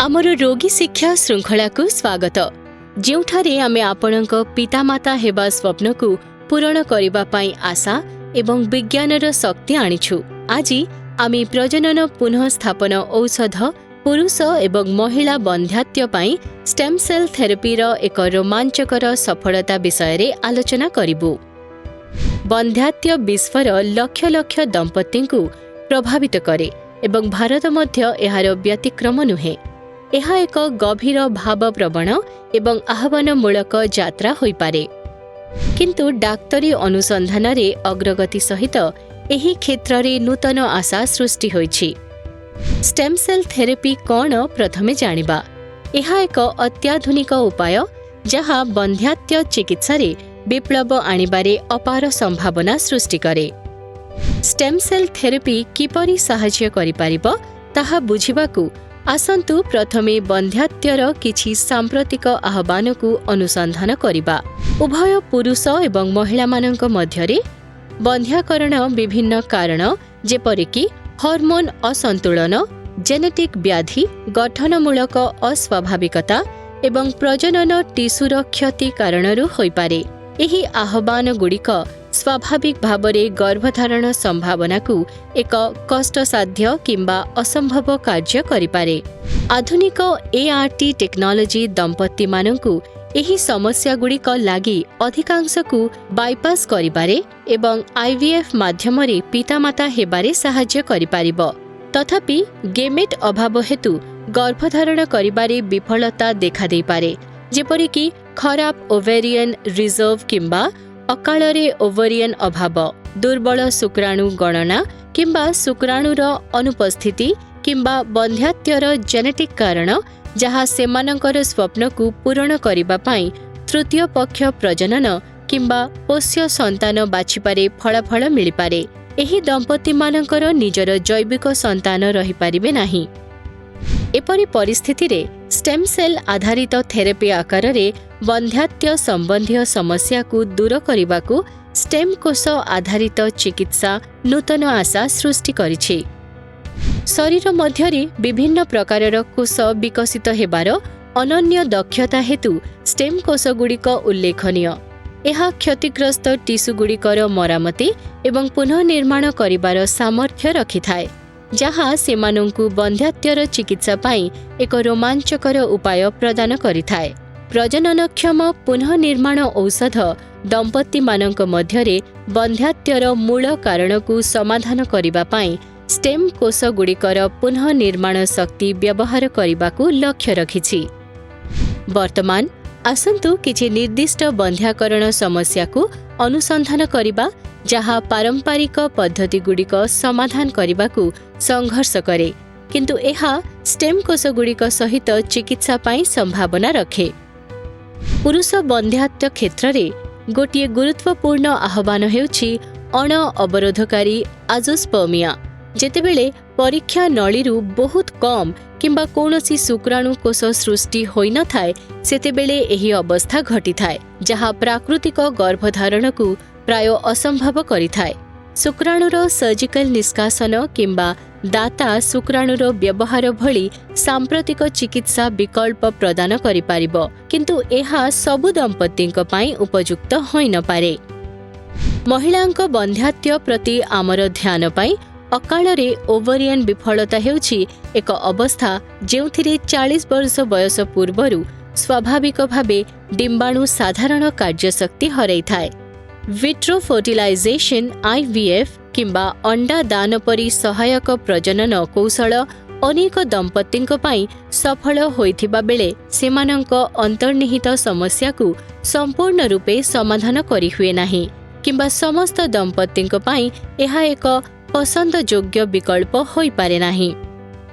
ଆମର ରୋଗୀ ଶିକ୍ଷା ଶୃଙ୍ଖଳାକୁ ସ୍ୱାଗତ, ଯେଉଁଠାରେ ଆମେ ଆପଣଙ୍କ ପିତାମାତା ହେବା ସ୍ୱପ୍ନକୁ ପୂରଣ କରିବା ପାଇଁ ଆଶା ଏବଂ ବିଜ୍ଞାନର ଶକ୍ତି ଆଣିଛୁ। ଆଜି ଆମେ ପ୍ରଜନନ ପୁନଃସ୍ଥାପନ ଔଷଧ, ପୁରୁଷ ଏବଂ ମହିଳା ବନ୍ଧ୍ୟାତ୍ୱ ପାଇଁ ଷ୍ଟେମ୍ ସେଲ୍ ଥେରାପିର ଏକ ରୋମାଞ୍ଚକର ସଫଳତା ବିଷୟରେ ଆଲୋଚନା କରିବୁ। ବନ୍ଧ୍ୟାତ୍ୱ ବିଶ୍ୱର ଲକ୍ଷ ଲକ୍ଷ ଦମ୍ପତିଙ୍କୁ ପ୍ରଭାବିତ କରେ ଏବଂ ଭାରତ ମଧ୍ୟ ଏହାର ବ୍ୟତିକ୍ରମ ନୁହେଁ। ଏହା ଏକ ଗଭୀର, ଭାବପ୍ରବଣ ଏବଂ ଆହ୍ୱାନମୂଳକ ଯାତ୍ରା ହୋଇପାରେ। କିନ୍ତୁ ଡାକ୍ତରୀ ଅନୁସନ୍ଧାନରେ ଅଗ୍ରଗତି ସହିତ ଏହି କ୍ଷେତ୍ରରେ ନୂତନ ଆଶା ସୃଷ୍ଟି ହୋଇଛି। ଷ୍ଟେମ୍ ସେଲ୍ ଥେରାପି କ'ଣ, ପ୍ରଥମେ ଜାଣିବା। ଏହା ଏକ ଅତ୍ୟାଧୁନିକ ଉପାୟ, ଯାହା ବନ୍ଧ୍ୟାତ୍ୱ ଚିକିତ୍ସାରେ ବିପ୍ଳବ ଆଣିବାରେ ଅପାର ସମ୍ଭାବନା ସୃଷ୍ଟି କରେ। ଷ୍ଟେମ୍ ସେଲ୍ ଥେରାପି କିପରି ସାହାଯ୍ୟ କରିପାରିବ, ତାହା ବୁଝିବାକୁ ଆସନ୍ତୁ ପ୍ରଥମେ ବନ୍ଧ୍ୟାତ୍ୱର କିଛି ସାମ୍ପ୍ରତିକ ଆହ୍ୱାନକୁ ଅନୁସନ୍ଧାନ କରିବା। ଉଭୟ ପୁରୁଷ ଏବଂ ମହିଳାମାନଙ୍କ ମଧ୍ୟରେ ବନ୍ଧ୍ୟାକରଣ ବିଭିନ୍ନ କାରଣ, ଯେପରିକି ହର୍ମୋନ୍ ଅସନ୍ତୁଳନ, ଜେନେଟିକ୍ ବ୍ୟାଧି, ଗଠନମୂଳକ ଅସ୍ୱାଭାବିକତା ଏବଂ ପ୍ରଜନନ ଟିସୁର କ୍ଷତି କାରଣରୁ ହୋଇପାରେ। ଏହି ଆହ୍ୱାନଗୁଡ଼ିକ ସ୍ୱାଭାବିକ ଭାବରେ ଗର୍ଭଧାରଣ ସମ୍ଭାବନାକୁ ଏକ କଷ୍ଟସାଧ୍ୟ କିମ୍ବା ଅସମ୍ଭବ କାର୍ଯ୍ୟ କରିପାରେ। ଆଧୁନିକ ଏଆର୍ଟି ଟେକ୍ନୋଲୋଜି ଦମ୍ପତିମାନଙ୍କୁ ଏହି ସମସ୍ୟାଗୁଡ଼ିକ ଲାଗି ଅଧିକାଂଶକୁ ବାଇପାସ୍ କରିବାରେ ଏବଂ ଆଇଭିଏଫ୍ ମାଧ୍ୟମରେ ପିତାମାତା ହେବାରେ ସାହାଯ୍ୟ କରିପାରିବ। ତଥାପି ଗେମେଟ୍ ଅଭାବ ହେତୁ ଗର୍ଭଧାରଣ କରିବାରେ ବିଫଳତା ଦେଖାଦେଇପାରେ, ଯେପରିକି ଖରାପ ଓଭେରିଆନ୍ ରିଜର୍ଭ କିମ୍ବା ଅକାଳରେ ଓଭରିଆନ୍ ଅଭାବ, ଦୁର୍ବଳ ଶୁକ୍ରାଣୁ ଗଣନା କିମ୍ବା ଶୁକ୍ରାଣୁର ଅନୁପସ୍ଥିତି କିମ୍ବା ବନ୍ଧ୍ୟାତ୍ୱର ଜେନେଟିକ୍ କାରଣ, ଯାହା ସେମାନଙ୍କର ସ୍ୱପ୍ନକୁ ପୂରଣ କରିବା ପାଇଁ ତୃତୀୟ ପକ୍ଷ ପ୍ରଜନନ କିମ୍ବା ପୋଷ୍ୟ ସନ୍ତାନ ବାଛିବାରେ ଫଳାଫଳ ମିଳିପାରେ। ଏହି ଦମ୍ପତିମାନଙ୍କର ନିଜର ଜୈବିକ ସନ୍ତାନ ରହିପାରିବେ ନାହିଁ। ଏପରି ପରିସ୍ଥିତିରେ ଷ୍ଟେମ୍ ସେଲ୍ ଆଧାରିତ ଥେରାପି ଆକାରରେ ବନ୍ଧ୍ୟାତ୍ୱ ସମ୍ବନ୍ଧୀୟ ସମସ୍ୟାକୁ ଦୂର କରିବାକୁ ଷ୍ଟେମ୍ କୋଷ ଆଧାରିତ ଚିକିତ୍ସା ନୂତନ ଆଶା ସୃଷ୍ଟି କରିଛି। ଶରୀର ମଧ୍ୟରେ ବିଭିନ୍ନ ପ୍ରକାରର କୋଷ ବିକଶିତ ହେବାର ଅନନ୍ୟ ଦକ୍ଷତା ହେତୁ ଷ୍ଟେମ୍ କୋଷଗୁଡ଼ିକ ଉଲ୍ଲେଖନୀୟ। ଏହା କ୍ଷତିଗ୍ରସ୍ତ ଟିସୁଗୁଡ଼ିକର ମରାମତି ଏବଂ ପୁନଃନିର୍ମାଣ କରିବାର ସାମର୍ଥ୍ୟ ରଖିଥାଏ, ଯାହା ସେମାନଙ୍କୁ ବନ୍ଧ୍ୟାତ୍ୱର ଚିକିତ୍ସା ପାଇଁ ଏକ ରୋମାଞ୍ଚକର ଉପାୟ ପ୍ରଦାନ କରିଥାଏ। ପ୍ରଜନନକ୍ଷମ ପୁନଃନିର୍ମାଣ ଔଷଧ ଦମ୍ପତିମାନଙ୍କ ମଧ୍ୟରେ ବନ୍ଧ୍ୟାତ୍ୱର ମୂଳ କାରଣକୁ ସମାଧାନ କରିବା ପାଇଁ ଷ୍ଟେମ୍ କୋଷଗୁଡ଼ିକର ପୁନଃନିର୍ମାଣ ଶକ୍ତି ବ୍ୟବହାର କରିବାକୁ ଲକ୍ଷ୍ୟ ରଖିଛି। ବର୍ତ୍ତମାନ ଆସନ୍ତୁ କିଛି ନିର୍ଦ୍ଦିଷ୍ଟ ବନ୍ଧ୍ୟାକରଣ ସମସ୍ୟାକୁ ଅନୁସନ୍ଧାନ କରିବା, ଯାହା ପାରମ୍ପରିକ ପଦ୍ଧତିଗୁଡ଼ିକ ସମାଧାନ କରିବାକୁ ସଂଘର୍ଷ କରେ, କିନ୍ତୁ ଏହା ଷ୍ଟେମ୍ କୋଷଗୁଡ଼ିକ ସହିତ ଚିକିତ୍ସା ପାଇଁ ସମ୍ଭାବନା ରଖେ। ପୁରୁଷ ବନ୍ଧ୍ୟାତ୍ୱ କ୍ଷେତ୍ରରେ ଗୋଟିଏ ଗୁରୁତ୍ୱପୂର୍ଣ୍ଣ ଆହ୍ୱାନ ହେଉଛି ଅଣ ଅବରୋଧକାରୀ ଆଜୋସ୍ପର୍ମିଆ। ଯେତେବେଳେ ପରୀକ୍ଷା ନଳୀରୁ ବହୁତ କମ୍ କିମ୍ବା କୌଣସି ଶୁକ୍ରାଣୁ କୋଷ ସୃଷ୍ଟି ହୋଇନଥାଏ, ସେତେବେଳେ ଏହି ଅବସ୍ଥା ଘଟିଥାଏ, ଯାହା ପ୍ରାକୃତିକ ଗର୍ଭଧାରଣକୁ ପ୍ରାୟ ଅସମ୍ଭବ କରିଥାଏ। ଶୁକ୍ରାଣୁର ସର୍ଜିକାଲ ନିଷ୍କାସନ କିମ୍ବା ଦାତା ଶୁକ୍ରାଣୁର ବ୍ୟବହାର ଭଳି ସାମ୍ପ୍ରତିକ ଚିକିତ୍ସା ବିକଳ୍ପ ପ୍ରଦାନ କରିପାରିବ, କିନ୍ତୁ ଏହା ସବୁ ଦମ୍ପତିଙ୍କ ପାଇଁ ଉପଯୁକ୍ତ ହୋଇନପାରେ। ମହିଳାଙ୍କ ବନ୍ଧ୍ୟାତ୍ୱ ପ୍ରତି ଆମର ଧ୍ୟାନ ପାଇଁ ଅକାଳରେ ଓଭରିଆନ୍ ବିଫଳତା ହେଉଛି ଏକ ଅବସ୍ଥା, ଯେଉଁଥିରେ 40 ବର୍ଷ ବୟସ ପୂର୍ବରୁ ସ୍ୱାଭାବିକ ଭାବେ ଡିମ୍ବାଣୁ ସାଧାରଣ କାର୍ଯ୍ୟଶକ୍ତି ହରାଇଥାଏ। ଭିଟ୍ରୋ ଫର୍ଟିଲାଇଜେସନ୍, ଆଇଭିଏଫ୍ କିମ୍ବା ଅଣ୍ଡା ଦାନ ପରି ସହାୟକ ପ୍ରଜନନ କୌଶଳ ଅନେକ ଦମ୍ପତିଙ୍କ ପାଇଁ ସଫଳ ହୋଇଥିବା ବେଳେ ସେମାନଙ୍କ ଅନ୍ତର୍ନିହିତ ସମସ୍ୟାକୁ ସମ୍ପୂର୍ଣ୍ଣ ରୂପେ ସମାଧାନ କରିହୁଏ ନାହିଁ କିମ୍ବା ସମସ୍ତ ଦମ୍ପତିଙ୍କ ପାଇଁ ଏହା ଏକ ପସନ୍ଦଯୋଗ୍ୟ ବିକଳ୍ପ ହୋଇପାରେ ନାହିଁ।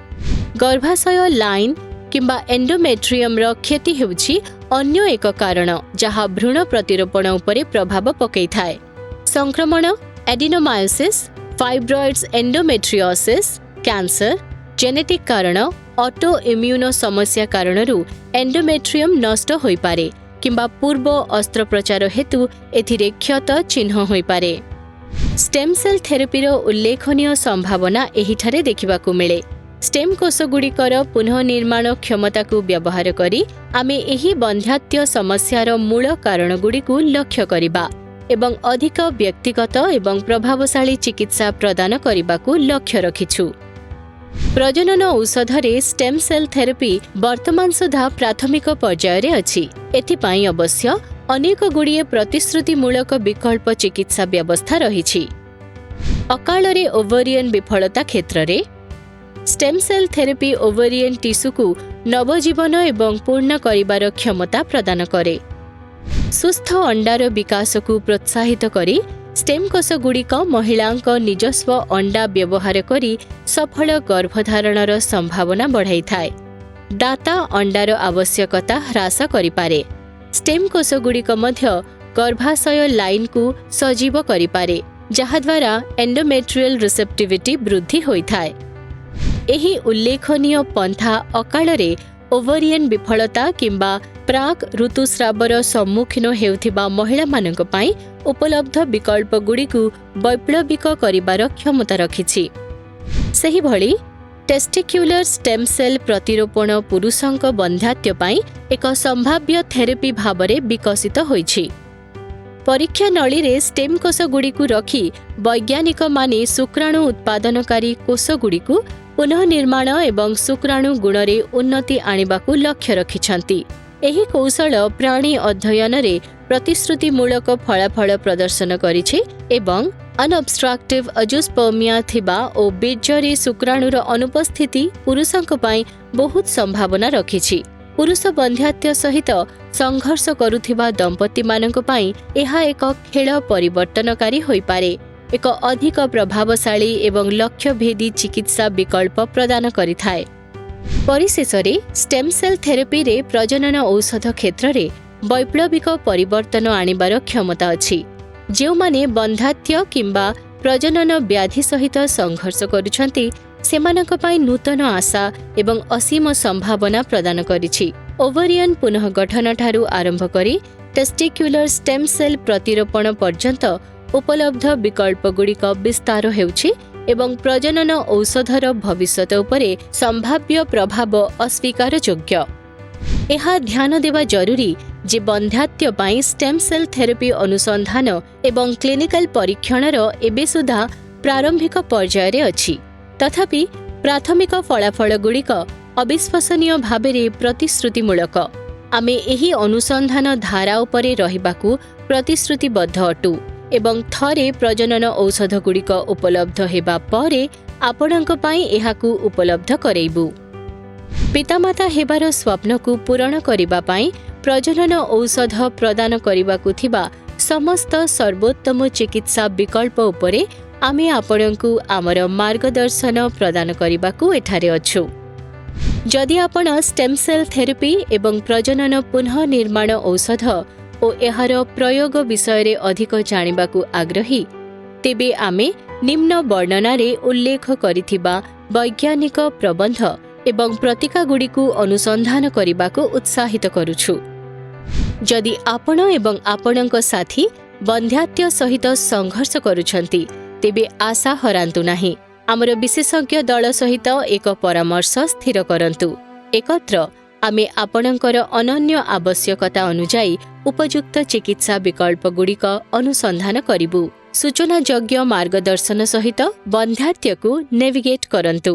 ଗର୍ଭାଶୟ ଲାଇନ୍ କିମ୍ବା ଏଣ୍ଡୋମେଟ୍ରିୟମର କ୍ଷତି ହେଉଛି ଅନ୍ୟ ଏକ କାରଣ, ଯାହା ଭ୍ରୂଣ ପ୍ରତିରୋପଣ ଉପରେ ପ୍ରଭାବ ପକାଇଥାଏ। ସଂକ୍ରମଣ, ଆଡିନୋମାયોସିସ୍, ଫାଇବ୍ରଏଡ୍ସ, ଏଣ୍ଡୋମେଟ୍ରିଓସିସ୍, କ୍ୟାନ୍ସର, ଜେନେଟିକ୍ କାରଣ, ଅଟୋ ଇମ୍ୟୁନ ସମସ୍ୟା କାରଣରୁ ଏଣ୍ଡୋମେଟ୍ରିୟମ ନଷ୍ଟ ହୋଇପାରେ କିମ୍ବା ପୂର୍ବ ଅସ୍ତ୍ରୋପଚାର ହେତୁ ଏଥିରେ କ୍ଷତ ଚିହ୍ନ ହୋଇପାରେ। ଷ୍ଟେମ୍ ସେଲ୍ ଥେରାପିର ଉଲ୍ଲେଖନୀୟ ସମ୍ଭାବନା ଏହିଠାରେ ଦେଖିବାକୁ ମିଳେ। ଷ୍ଟେମ୍ କୋଷଗୁଡ଼ିକର ପୁନଃନିର୍ମାଣ କ୍ଷମତାକୁ ବ୍ୟବହାର କରି ଆମେ ଏହି ବନ୍ଧ୍ୟାତ୍ୱ ସମସ୍ୟାର ମୂଳ କାରଣଗୁଡ଼ିକୁ ଲକ୍ଷ୍ୟ କରିବା ଏବଂ ଅଧିକ ବ୍ୟକ୍ତିଗତ ଏବଂ ପ୍ରଭାବଶାଳୀ ଚିକିତ୍ସା ପ୍ରଦାନ କରିବାକୁ ଲକ୍ଷ୍ୟ ରଖିଛୁ। ପ୍ରଜନନ ଔଷଧରେ ଷ୍ଟେମ୍ ସେଲ୍ ଥେରାପି ବର୍ତ୍ତମାନ ସୁଦ୍ଧା ପ୍ରାଥମିକ ପର୍ଯ୍ୟାୟରେ ଅଛି। ଏଥିପାଇଁ ଅବଶ୍ୟ ଅନେକ ଗୁଡ଼ିଏ ପ୍ରତିଶ୍ରୁତିମୂଳକ ବିକଳ୍ପ ଚିକିତ୍ସା ବ୍ୟବସ୍ଥା ରହିଛି। ଅକାଳରେ ଓଭରିଆନ୍ ବିଫଳତା କ୍ଷେତ୍ରରେ ଷ୍ଟେମ୍ ସେଲ୍ ଥେରାପି ଓଭରିଆନ୍ ଟିସୁକୁ ନବଜୀବନ ଏବଂ ପୂର୍ଣ୍ଣ କରିବାର କ୍ଷମତା ପ୍ରଦାନ କରେ। ସୁସ୍ଥ ଅଣ୍ଡାର ବିକାଶକୁ ପ୍ରୋତ୍ସାହିତ କରି ଷ୍ଟେମ୍ କୋଷଗୁଡ଼ିକ ମହିଳାଙ୍କ ନିଜସ୍ୱ ଅଣ୍ଡା ବ୍ୟବହାର କରି ସଫଳ ଗର୍ଭଧାରଣର ସମ୍ଭାବନା ବଢ଼ାଇଥାଏ, ଦାତା ଅଣ୍ଡାର ଆବଶ୍ୟକତା ହ୍ରାସ କରିପାରେ। ଷ୍ଟେମ୍ କୋଷଗୁଡ଼ିକ ମଧ୍ୟ ଗର୍ଭାଶୟ ଲାଇନ୍କୁ ସଜୀବ କରିପାରେ, ଯାହାଦ୍ୱାରା ଏଣ୍ଡୋମେଟ୍ରିଆଲ ରିସେପ୍ଟିଭିଟି ବୃଦ୍ଧି ହୋଇଥାଏ। ଏହି ଉଲ୍ଲେଖନୀୟ ପନ୍ଥା ଅକାଳରେ ଓଭରିଆନ୍ ବିଫଳତା କିମ୍ବା ପ୍ରାକ୍ ଋତୁସ୍ରାବର ସମ୍ମୁଖୀନ ହେଉଥିବା ମହିଳାମାନଙ୍କ ପାଇଁ ଉପଲବ୍ଧ ବିକଳ୍ପଗୁଡ଼ିକୁ ବୈପ୍ଳବିକ କରିବାର କ୍ଷମତା ରଖିଛି। ସେହିଭଳି ଟେଷ୍ଟିକ୍ୟୁଲର ଷ୍ଟେମ୍ ସେଲ୍ ପ୍ରତିରୋପଣ ପୁରୁଷଙ୍କ ବନ୍ଧ୍ୟାତ୍ୱ ପାଇଁ ଏକ ସମ୍ଭାବ୍ୟ ଥେରାପି ଭାବରେ ବିକଶିତ ହୋଇଛି। ପରୀକ୍ଷା ନଳୀରେ ଷ୍ଟେମ୍ କୋଷଗୁଡ଼ିକୁ ରଖି ବୈଜ୍ଞାନିକମାନେ ଶୁକ୍ରାଣୁ ଉତ୍ପାଦନକାରୀ କୋଷଗୁଡ଼ିକୁ ପୁନଃନିର୍ମାଣ ଏବଂ ଶୁକ୍ରାଣୁ ଗୁଣରେ ଉନ୍ନତି ଆଣିବାକୁ ଲକ୍ଷ୍ୟ ରଖିଛନ୍ତି। ଏହି କୌଶଳ ପ୍ରାଣୀ ଅଧ୍ୟୟନରେ ପ୍ରତିଶ୍ରୁତିମୂଳକ ଫଳାଫଳ ପ୍ରଦର୍ଶନ କରିଛି ଏବଂ ଅନଅବଷ୍ଟ୍ରକ୍ଟିଭ୍ ଅଜୁସ୍ପର୍ମିଆ ଥିବା ଓ ବୀର୍ଯ୍ୟରେ ଶୁକ୍ରାଣୁର ଅନୁପସ୍ଥିତି ପୁରୁଷଙ୍କ ପାଇଁ ବହୁତ ସମ୍ଭାବନା ରଖିଛି। ପୁରୁଷ ବନ୍ଧ୍ୟାତ୍ୱ ସହିତ ସଂଘର୍ଷ କରୁଥିବା ଦମ୍ପତିମାନଙ୍କ ପାଇଁ ଏହା ଏକ ଖେଳ ପରିବର୍ତ୍ତନକାରୀ ହୋଇପାରେ, ଏକ ଅଧିକ ପ୍ରଭାବଶାଳୀ ଏବଂ ଲକ୍ଷ୍ୟଭେଦୀ ଚିକିତ୍ସା ବିକଳ୍ପ ପ୍ରଦାନ କରିଥାଏ। ପରିଶେଷରେ, ଷ୍ଟେମ୍ ସେଲ୍ ଥେରାପିରେ ପ୍ରଜନନ ଔଷଧ କ୍ଷେତ୍ରରେ ବୈପ୍ଳବିକ ପରିବର୍ତ୍ତନ ଆଣିବାର କ୍ଷମତା ଅଛି। ଯେଉଁମାନେ ବନ୍ଧ୍ୟାତ୍ୱ କିମ୍ବା ପ୍ରଜନନ ବ୍ୟାଧି ସହିତ ସଂଘର୍ଷ କରୁଛନ୍ତି, ସେମାନଙ୍କ ପାଇଁ ନୂତନ ଆଶା ଏବଂ ଅସୀମ ସମ୍ଭାବନା ପ୍ରଦାନ କରିଛି। ଓଭରିଆନ୍ ପୁନଃଗଠନଠାରୁ ଆରମ୍ଭ କରି ଟେଷ୍ଟିକ୍ୟୁଲର ଷ୍ଟେମ୍ ସେଲ୍ ପ୍ରତିରୋପଣ ପର୍ଯ୍ୟନ୍ତ ଉପଲବ୍ଧ ବିକଳ୍ପଗୁଡ଼ିକ ବିସ୍ତାର ହେଉଛି ଏବଂ ପ୍ରଜନନ ଔଷଧର ଭବିଷ୍ୟତ ଉପରେ ସମ୍ଭାବ୍ୟ ପ୍ରଭାବ ଅସ୍ୱୀକାରଯୋଗ୍ୟ। ଏହା ଧ୍ୟାନ ଦେବା ଜରୁରୀ ଯେ ବନ୍ଧ୍ୟାତ୍ୱ ପାଇଁ ଷ୍ଟେମ୍ ସେଲ୍ ଥେରାପି ଅନୁସନ୍ଧାନ ଏବଂ କ୍ଲିନିକାଲ ପରୀକ୍ଷଣର ଏବେ ସୁଦ୍ଧା ପ୍ରାରମ୍ଭିକ ପର୍ଯ୍ୟାୟରେ ଅଛି। ତଥାପି ପ୍ରାଥମିକ ଫଳାଫଳଗୁଡ଼ିକ ଅବିଶ୍ୱସନୀୟ ଭାବରେ ପ୍ରତିଶ୍ରୁତିମୂଳକ। ଆମେ ଏହି ଅନୁସନ୍ଧାନ ଧାରା ଉପରେ ରହିବାକୁ ପ୍ରତିଶ୍ରୁତିବଦ୍ଧ ଅଟୁ ଏବଂ ଥରେ ପ୍ରଜନନ ଔଷଧଗୁଡ଼ିକ ଉପଲବ୍ଧ ହେବା ପରେ ଆପଣଙ୍କ ପାଇଁ ଏହାକୁ ଉପଲବ୍ଧ କରେଇବୁ। ପିତାମାତା ହେବାର ସ୍ୱପ୍ନକୁ ପୂରଣ କରିବା ପାଇଁ ପ୍ରଜନନ ଔଷଧ ପ୍ରଦାନ କରିବାକୁ ଥିବା ସମସ୍ତ ସର୍ବୋତ୍ତମ ଚିକିତ୍ସା ବିକଳ୍ପ ଉପରେ ଆମେ ଆପଣଙ୍କୁ ଆମର ମାର୍ଗଦର୍ଶନ ପ୍ରଦାନ କରିବାକୁ ଏଠାରେ ଅଛୁ। ଯଦି ଆପଣ ଷ୍ଟେମ୍ ସେଲ୍ ଥେରାପି ଏବଂ ପ୍ରଜନନ ପୁନଃନିର୍ମାଣ ଔଷଧ ଓ ଏହାର ପ୍ରୟୋଗ ବିଷୟରେ ଅଧିକ ଜାଣିବାକୁ ଆଗ୍ରହୀ, ତେବେ ଆମେ ନିମ୍ନ ବର୍ଣ୍ଣନାରେ ଉଲ୍ଲେଖ କରିଥିବା ବୈଜ୍ଞାନିକ ପ୍ରବନ୍ଧ ଏବଂ ପତ୍ରିକାଗୁଡ଼ିକୁ ଅନୁସନ୍ଧାନ କରିବାକୁ ଉତ୍ସାହିତ କରୁଛୁ। ଯଦି ଆପଣ ଏବଂ ଆପଣଙ୍କ ସାଥୀ ବନ୍ଧ୍ୟାତ୍ୱ ସହିତ ସଂଘର୍ଷ କରୁଛନ୍ତି, ତେବେ ଆଶା ହରାନ୍ତୁ ନାହିଁ। ଆମର ବିଶେଷଜ୍ଞ ଦଳ ସହିତ ଏକ ପରାମର୍ଶ ସ୍ଥିର କରନ୍ତୁ। ଏକତ୍ର ଆମେ ଆପଣଙ୍କର ଅନନ୍ୟ ଆବଶ୍ୟକତା ଅନୁଯାୟୀ ଉପଯୁକ୍ତ ଚିକିତ୍ସା ବିକଳ୍ପଗୁଡ଼ିକ ଅନୁସନ୍ଧାନ କରିବୁ। ସୂଚନାଯୋଗ୍ୟ ମାର୍ଗଦର୍ଶନ ସହିତ ବନ୍ଧ୍ୟାତ୍ୱକୁ ନେଭିଗେଟ୍ କରନ୍ତୁ।